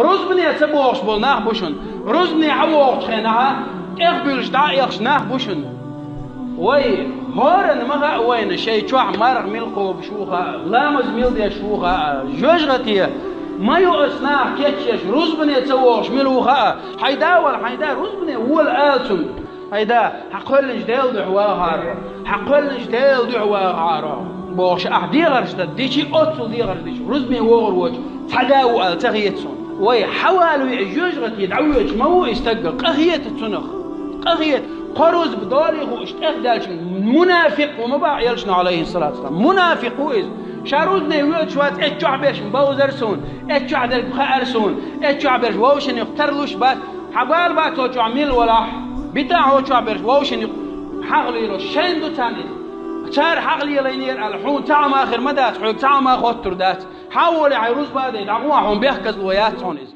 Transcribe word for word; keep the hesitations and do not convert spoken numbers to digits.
Рузбане ца богӀуш болу нах бу шуна. Рузбане хьан вогӀучу хенахьа, тӀехбуьлуш дӀа а эхаш нах бу шуна. Вай, хӀоранна ма хаьа вайна, шайн чохь марха мила кхобуш ву хаьа, ламаз мила деш ву хаьа, жоьжахате ма ю аса нах кечъеш, рузбане ца вогӀуш мила ву хаьа. Хьайн да вала, хьайн да рузбане вола ала цунна. Хьайн да, хьан кхоьллинчу Делан дуьхьа вагӀахьара хьо, хьан кхоьллинчу Делан дуьхьа вагӀахьара хьо, бохуш, ахь дегӀарш дан дичи, оццул дегӀарш дичи, рузбане вогӀур воцуш цхьа да ву ала ца хета суна. Вай, хьан вала веа жоьжахате дӀавоьдуш ма ву и стаг, къа хета цунах, къа хета. Кхо рузба долий хууш тӀехдаьлча, мунафикъ ву ма боху элчано, Ӏалайхиссалату вассалам. Мунафикъ ву иза. Ша рузбане воьдуш вац, эццу чохь берш бовзара суна, эццу чохь дерг хаьара суна, эццу чохь берш вовшанех тарлуш бац. Хьан бала бац хьо чохь мила валахь, бита хьо чохь берш вовшанех хьагӀ лело, шайна ду царна иза. Цара хьагӀ лелийнера аьлла, хьуна цхьа а ма хир ма дац, хьоьга цхьа а ма хоттур дац. Хьан волий хьайн рузба а дайта, дӀагӀо, хьуна бехказло яц хьуна иза.